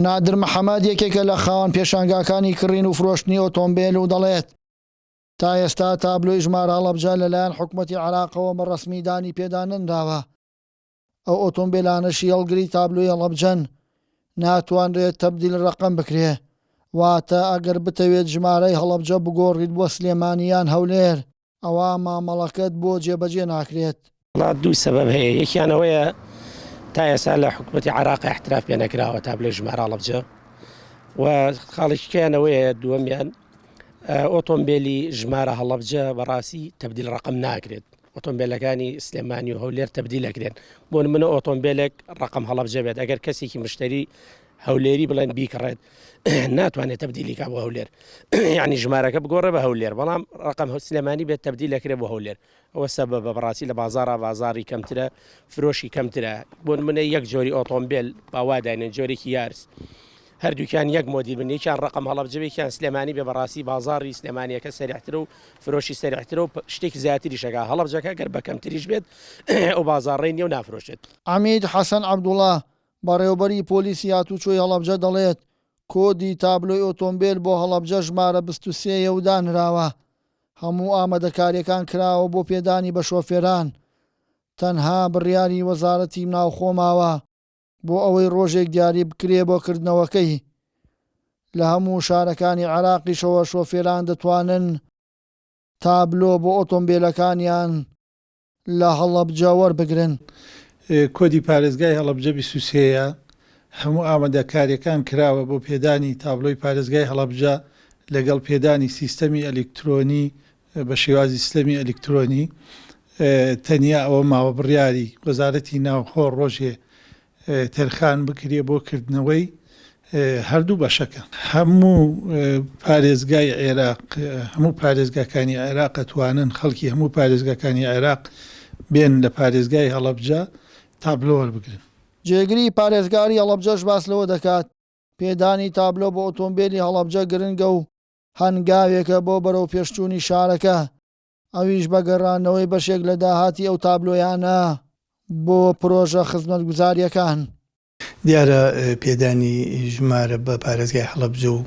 نادر محەمەد یەکێکە لە خاوەن پێشانگاکانی کڕین و فرۆشتنی ئۆتۆمبێل و دەڵێت، تا ئێستا تابلۆی ژمارە هەڵەبجە لەلایەن حکومەتی عێراقەوە بە ڕەسمی دانی پێدا نەنراوە، ئەو ئۆتۆمبێلانەشی هەڵگری تابلۆی هەڵەبجەن ناتوانرێت تەبدیل ڕەقەم بکرێ، واتە ئەگەر بتەوێت ژمارەی هەڵەبجە بگۆڕیت بۆ سلێمانی یان هەولێر ئەوا مامەڵەکەت بۆ جێبەجێ ناکرێت. وەڵا دوو سەبەب هەیە یەکیان ئەوەیە تا ئێستا لە حکوومەتی عراق احتراف پێ نەکراوە تا بلێ ژمارە هەڵەبجە و خاڵێکیان ئەوەیە دووەمیان ئۆتۆمبیلی ژمارە هەڵەبجە بەڕاستی تەبدیل ڕقم ناکرێت ئۆتۆمبیلەکانی سلێمانی و هەولێر تەبدیل ئەکرێن بۆ نمونە ئۆتۆمبیلێک ڕقم هەڵەبجە بێت ئەگەر کەسێکی مشتری هەولێری بڵێن بیکڕێت ناتوانێت تەبدیلی کا بۆ هەولێر یعنی ژمارەکە بگۆڕێ بە هەولێر بەڵام ڕقم سلێمانی بێت تەبدیل ئەکرێ بۆ هەولێر ئەوە سەبەبە بەڕاستی لە بازاڕا بازاڕی کەمترە فرۆشی کەمترە بۆ نمونە یەک جۆری ئۆتۆمبیل باوا داینێن جۆرێکی یارس هەردووکیان یەک مۆدیل بن یەکیان ڕقم هەڵەبجە یەکیان سلێمانی بێ بەڕاستی بازاڕی سلێمانیەکە سەریعترە و فرۆشی سەریعترە و شتێکی زیاتریش ئەکا هەڵەبجەکە گەر بە کەمتریش بێت ئەو بازاڕەی نیە و نافرۆشێت. عەمید حەسەن عەبدوڵا، بەڕێوەبەری پۆلیسی هاتوچۆی هەڵەبجە دەڵێت، کۆدی تابلۆی ئۆتۆمبێل بۆ هەڵەبجە ژمارە 23 یە و دانراوە، هەموو ئامادەکارییەکان کراوە بۆ پێدانی بە شۆفێران، تەنها بڕیاری وەزارەتی ناوخۆ ماوە بۆ ئەوەی ڕۆژێک دیاری بکرێ بۆ کردنەوەکەی. لە هەموو شارەکانی عێراقیشەوە شۆفێران دەتوانن تابلۆ بۆ ئۆتۆمبێلەکانیان لە هەڵەبجە وەربگرن. کۆدی پارێزگای هەڵەبجە 23 یە، هەموو ئامادەکارییەکان کراوە بۆ پێدانی تابلۆی پارێزگای هەڵەبجە لەگەڵ پێدانی سیستەمی ئەلیکترۆنی بە شێوازی سیستەمی ئەلیکترۆنی، تەنیا ئەوە ماوە بڕیاری وەزارەتی ناوخۆ ڕۆژێ تەرخان بکرێ بۆ کردنەوەی هەردوو بەشەکە. هەموو پارێزگای عێراق، هەموو پارێزگاکانی عێراق ئەتوانن خەڵکی هەموو پارێزگاکانی عێراق بێن لە پارێزگای هەڵەبجە تابلۆ وەربگرن. جێگری پارێزگاری هەڵەبجەش باس لەوە دەکات، پێدانی تابلۆ بۆ ئۆتۆمبێلی هەڵەبجە گرنگە و هەنگاوێکە بۆ بەرەوپێشچوونی شارەکە، ئەویش بە گەڕاندنەوەی بەشێک لە داهاتی ئەو تابلۆیانە بۆ پرۆژە خزمەتگوزارییەکان. دیارە پێدانی ژمارە بە پارێزگای هەڵەبجە و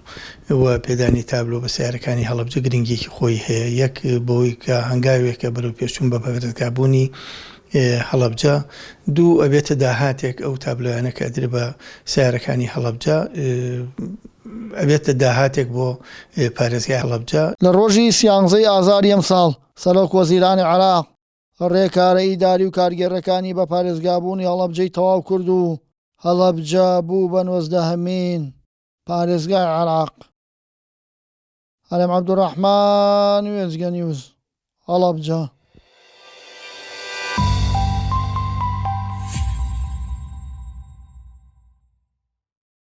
و پێدانی تابلۆ بە سەیارەکانی هەڵەبجە گرنگیەکی خۆی هەیە، یەک بەوەی کە هەنگاوێکە بەرەو پێشچوون بە پارێزگابوونی هەڵەبجە، دوو ئەبێتە داهاتێک ئەو تابلۆیانە کە ئەدرێ بە سەیارەکانی هەڵەبجە ئەبێتە داهاتێک بۆ پارێزگای هەڵەبجە. لە ڕۆژی سیانزەی ئازاری ئەمساڵ، سەرۆک وەزیرانی عێراق ڕێکارە ئیداری و کارگێڕەکانی بە پارێزگابوونی هەڵەبجەی تەواو کرد و هەڵەبجە بوو بە نۆزدەهەمین پارێزگای عێراق. هەرێم عەبدولڕەحمان، وێستگە نیوز، هەڵەبجە.